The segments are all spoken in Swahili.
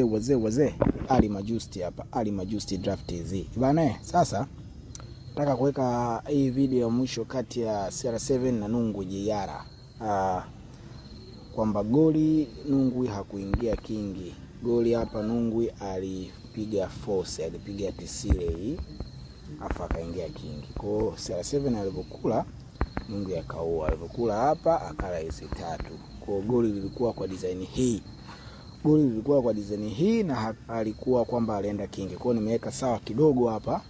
Wazee wazee, Ali Majusti hapa, Ali Majusti Draft TZ bana. Sasa nataka kuweka hii video ya mwisho kati ya CR7 na Nungwi JR, kwamba goli Nungwi hakuingia kingi. Goli hapa Nungwi alipiga force, alipiga tisile hii afa akaingia kingi. Kwa hiyo CR7 alipokula Nungwi akaua, alipokula hapa akala hizi tatu. Kwa hiyo goli lilikuwa kwa design hii goli lilikuwa kwa design hii na alikuwa kwamba alienda kingi. Kwa hiyo nimeweka sawa kidogo hapa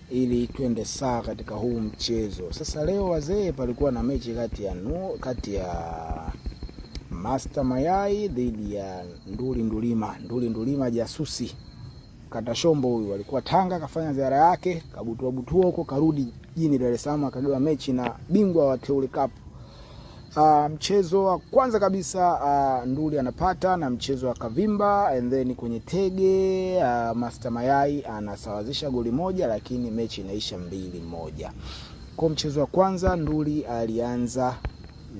ili twende sawa katika huu mchezo. Sasa leo wazee, palikuwa na mechi kati ya kati ya Master Mayai dhidi ya Nduli Ndulima. Nduli Ndulima jasusi Katashombo huyu alikuwa Tanga, kafanya ziara yake, kabutua butua huko, karudi jijini Dar es Salaam akagawa mechi na bingwa wa Teule Cup. Mchezo wa kwanza kabisa Nduli anapata na mchezo wa Kavimba and then kwenye tege Master Mayai anasawazisha goli moja, lakini mechi inaisha 2-1. Kwa mchezo wa kwanza Nduli alianza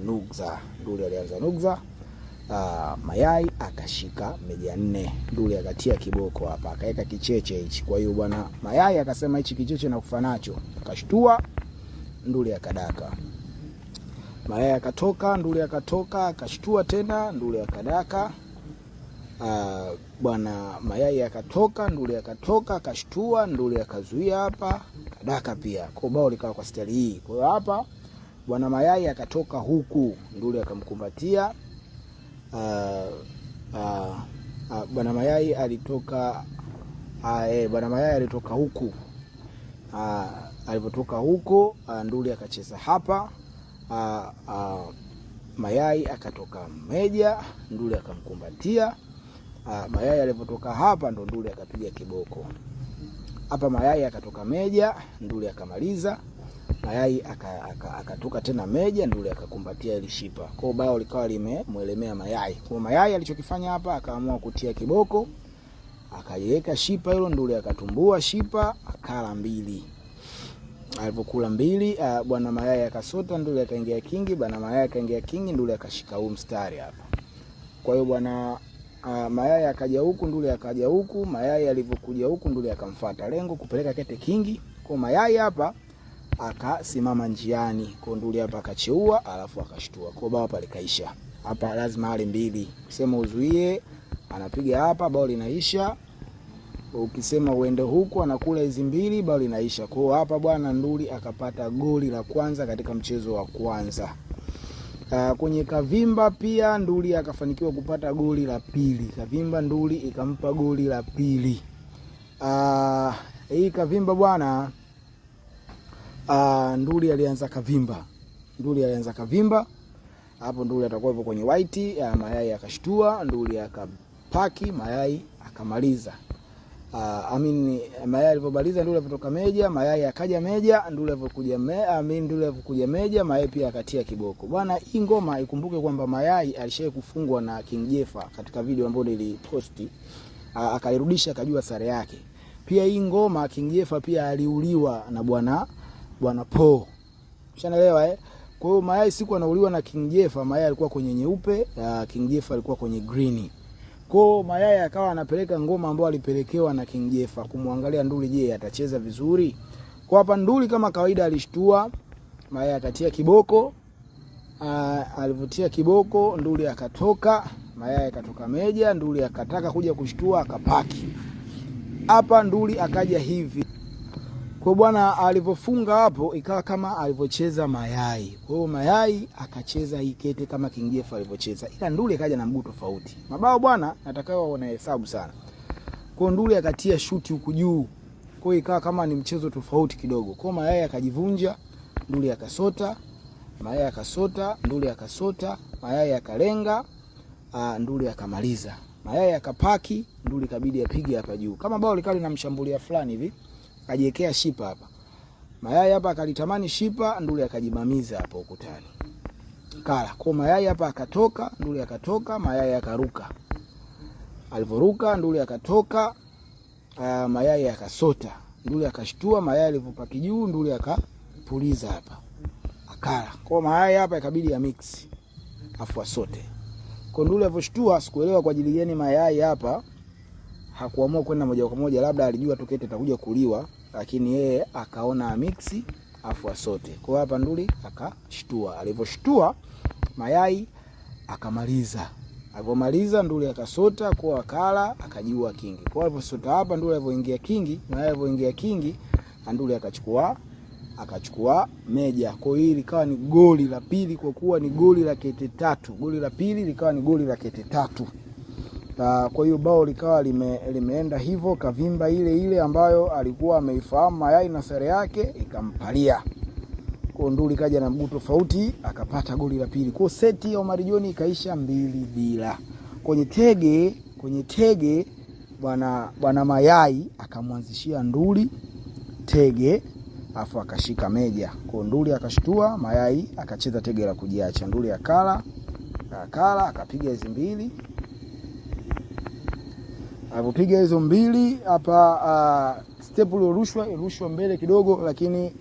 nugza, Nduli alianza nugza. Mayai akashika meja nne, Nduli akatia kiboko hapa, akaweka kicheche hichi. Kwa hiyo bwana Mayai akasema hichi kicheche nakufa nacho, akashtua Nduli akadaka. Mayai akatoka, Nduli akatoka, akashtua tena, Nduli akadaka. Bwana Mayai akatoka, Nduli akatoka, akashtua, Nduli akazuia hapa, kadaka pia. Kwa bao likawa kwa stali hii. Kwa hiyo hapa bwana Mayai akatoka huku, Nduli akamkumbatia. Bwana Mayai alitoka bwana Mayai alitoka huku. Alipotoka huko Nduli akacheza hapa. Mayai akatoka meja, Nduli akamkumbatia. Mayai alipotoka hapa ndo Nduli akapiga kiboko hapa. Mayai akatoka meja, Nduli akamaliza. Mayai akatoka tena meja, Nduli akakumbatia ile shipa. Kwa hiyo bao likawa limemwelemea Mayai. Kwa Mayai alichokifanya hapa, akaamua kutia kiboko, akaiweka shipa hilo, Nduli akatumbua shipa, akala mbili. Alipokula mbili, bwana Mayai akasota, Nduli akaingia kingi, bwana Mayai akaingia kingi, Nduli akashika huu mstari hapa. Kwa hiyo bwana Mayai akaja huku, Nduli akaja huku, Mayai alivyokuja huku Nduli akamfuata, lengo kupeleka kete kingi. Kwa Mayai hapa akasimama njiani, kwa Nduli hapa akacheua, alafu akashtua. Kwa bao pale kaisha. Hapa lazima ale mbili. Ukisema uzuie, anapiga hapa, bao linaisha. Ukisema uende huku anakula hizi mbili, bao linaisha. Kwa hiyo hapa bwana Nduli akapata goli la kwanza katika mchezo wa kwanza. Kwenye Kavimba pia Nduli akafanikiwa kupata goli la pili. Kavimba Nduli ikampa goli la pili. Hii Kavimba bwana, Nduli alianza Kavimba. Nduli alianza Kavimba. Hapo Nduli atakuwa yupo kwenye white, Mayai akashtua, Nduli akapaki, Mayai akamaliza. Mayai alipomaliza Nduli alipotoka meja, Mayai akaja meja, Nduli alipokuja Nduli alipokuja meja, Mayai pia akatia kiboko. Bwana, hii ngoma ikumbuke kwamba Mayai alishawahi kufungwa na King Jeffa katika video ambayo niliposti, akairudisha akajua sare yake. Pia hii ngoma King Jeffa pia aliuliwa na bwana Po. Ushanaelewa eh? Kwa hiyo Mayai siku anauliwa na King Jeffa, Mayai alikuwa kwenye nyeupe, King Jeffa alikuwa kwenye green. Kwa Mayai akawa anapeleka ngoma ambayo alipelekewa na King Jeffa kumwangalia Nduli, je, atacheza vizuri. Kwa hapa Nduli kama kawaida alishtua, Mayai akatia kiboko. Alivutia kiboko, Nduli akatoka, Mayai akatoka meja, Nduli akataka kuja kushtua akapaki. Hapa Nduli akaja hivi. Kwa bwana alivyofunga hapo ikawa kama alivyocheza Mayai. Kwa hiyo Mayai akacheza hii kete kama King Jeffa alivyocheza. Ila Nduli akaja na mguu tofauti. Mabao bwana nataka waone hesabu sana. Kwa hiyo Nduli akatia shuti huku juu. Kwa hiyo ikawa kama ni mchezo tofauti kidogo. Kwa hiyo Mayai akajivunja, Nduli akasota, Mayai akasota, Nduli akasota, Mayai akalenga, Nduli akamaliza. Mayai akapaki, Nduli kabidi apige hapa juu. Kama bao likawa linamshambulia fulani hivi. Akajiwekea shipa hapa. Mayai hapa akalitamani shipa, Nduli akajibamiza hapo ukutani. Kala. Kwa Mayai hapa akatoka, Nduli akatoka, Mayai akaruka. Alivoruka Nduli akatoka, Mayai akasota. Nduli akashtua, Mayai alipopaki juu, Nduli akapuliza hapa. Akala. Kwa Mayai hapa ikabidi ya mix. Afu asote. Kwa Nduli alivyoshtua, sikuelewa kwa ajili gani mayai hapa hakuamua kwenda moja kwa moja, labda alijua tu kete itakuja kuliwa, lakini yeye akaona mixi afu asote. Kwa hapa Nduli akashtua, alivyoshtua mayai akamaliza. Alipomaliza Nduli akasota kwa akala akajua kingi. Kwa aliposota hapa Nduli alivyoingia kingi, mayai alivyoingia kingi, Nduli akachukua meja. Kwa hiyo likawa ni goli la pili, kwa kuwa ni goli la kete tatu. Goli la pili likawa ni goli la kete tatu. Kwa hiyo bao likawa limeenda hivyo, kavimba ile ile ambayo alikuwa ameifahamu mayai na sare yake ikampalia. Kwa Nduli kaja na mguu tofauti akapata goli la pili. Kwa seti ya Omari John ikaisha 2-2. Kwenye tege bwana mayai akamwanzishia Nduli tege afu akashika meja. Kwa Nduli akashtua, mayai akacheza tege la kujiacha. Nduli akala akapiga hizi mbili. Alipopiga hizo mbili hapa, step iliyorushwa irushwa mbele kidogo, lakini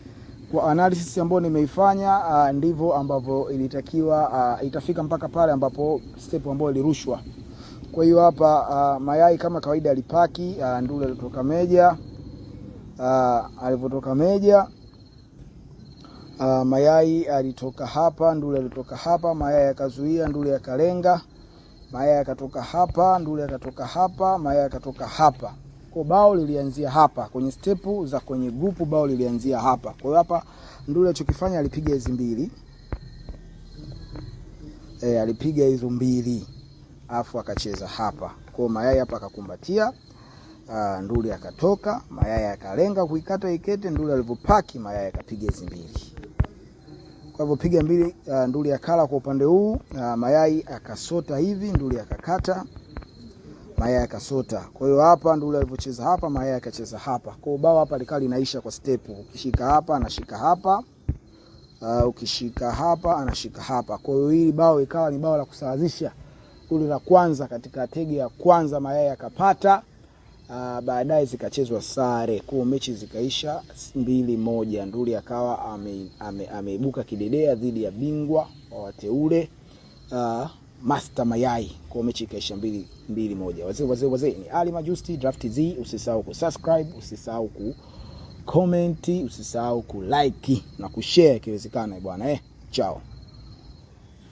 kwa analysis ambayo nimeifanya ndivyo ambavyo ilitakiwa, itafika mpaka pale ambapo step ambayo ilirushwa. Kwa hiyo hapa mayai kama kawaida alipaki. Nduli alitoka meja. Alipotoka meja mayai alitoka hapa, Nduli alitoka hapa, mayai akazuia, Nduli akalenga, mayai akatoka hapa, Nduli akatoka hapa, mayai akatoka hapa. Kwa bao lilianzia hapa kwenye step za kwenye grupu, bao lilianzia hapa. Kwa hiyo hapa Nduli alichokifanya alipiga hizi mbili. Alipiga hizo mbili afu akacheza hapa. Kwa mayai hapa akakumbatia. Nduli akatoka, mayai akalenga kuikata ikete. Nduli alipopaki mayai akapiga hizi mbili. Kwa hivyo piga mbili, Nduli akala kwa upande huu, mayai akasota hivi, Nduli akakata, mayai akasota. Kwa hiyo hapa Nduli alivyocheza hapa, mayai akacheza hapa. Kwa hiyo bao hapa likali linaisha kwa step. Ukishika hapa anashika hapa, ukishika hapa anashika hapa. Kwa hiyo hili bao ikawa ni bao la kusawazisha. Goli la kwanza katika tege ya kwanza mayai akapata. Baadaye zikachezwa sare, kwa mechi zikaisha 2-1. Nduli akawa ameibuka kidedea dhidi ya bingwa wa wateule Master Mayai. Kwa mechi ikaisha 2-1. Wazee ni Ali Majusti Draft Z. Usisahau kusubscribe, usisahau ku comment, usisahau ku like na kushare ikiwezekana bwana. Chao.